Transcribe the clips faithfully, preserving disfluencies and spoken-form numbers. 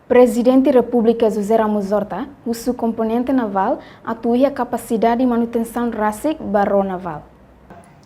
Prezidente Repúblika José Ramos Horta husu komponente navál atu iha kapasidade manutensaun rasik ba ró navál.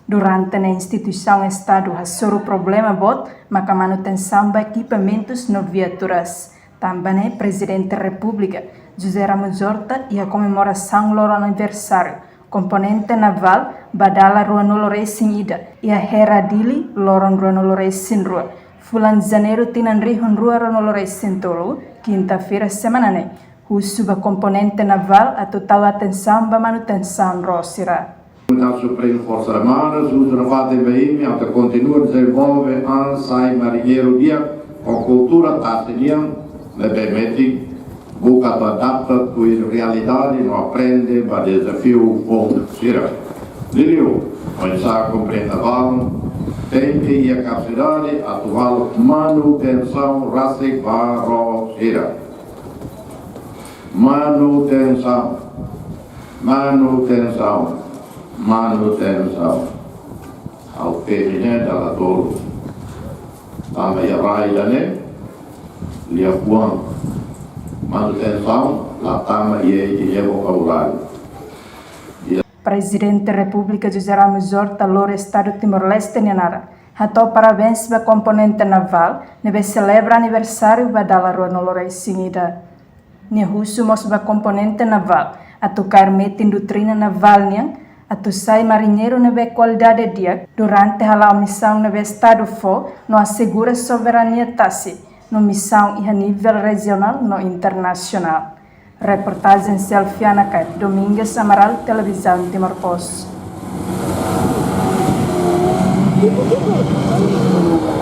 Durante ne'e instituisaun Estadu hasoru problema boot maka manutensaun ba ekipamentus no viaturas. Tanba ne'e Prezidente Repúblika José Ramos Horta iha komemorasaun loron aniversáriu komponente navál ba dala ruanulu resin ida iha Hera Dili loron ruanulu resin rua fulan Janeiru tinan rihun rua ruanulu resin tolu, kinta-feira semana ne'e, husu ba komponente navál atu tau atensaun ba manutensaun ró sira. Komunidade Suprema Forsa Armada, husu nafatin ba imi atu kontinua dezenvolve an sai mariñeiru di'ak ho kultura tasi nian, ne'ebé metin buka atu adapta tuir realidade no aprende ba dezafiu foun sira. Liuliu, oinsá komponente navál tenke iha kapasidade atu halo manutensaun rasik ba ró sira. Manutensaun, manutensaun, manutensaun. Ha'u pede ne'e dala tolu. Tama iha rai ida-ne'e, liafuan manutensaun la tama iha ita-nia vokabuláriu. Prezidente Repúblika José Ramos Horta lori Estadu Timor-Leste nia naran, hato'o parabéns ba komponente navál ne'ebé selebra aniversáriu ba dala ruanulu resin ida. Nia husu mós ba komponente navál atu kaer metin doutrina navál nian atu sai mariñeiru ne'ebé kualidade di'ak durante hala'o misaun ne'ebé Estadu fó no asegura soberania tasi no misaun iha nivel rejionál no internasionál. Reportajen Selfiana Kait, Domingas Amaral, Televizaun Timor Post.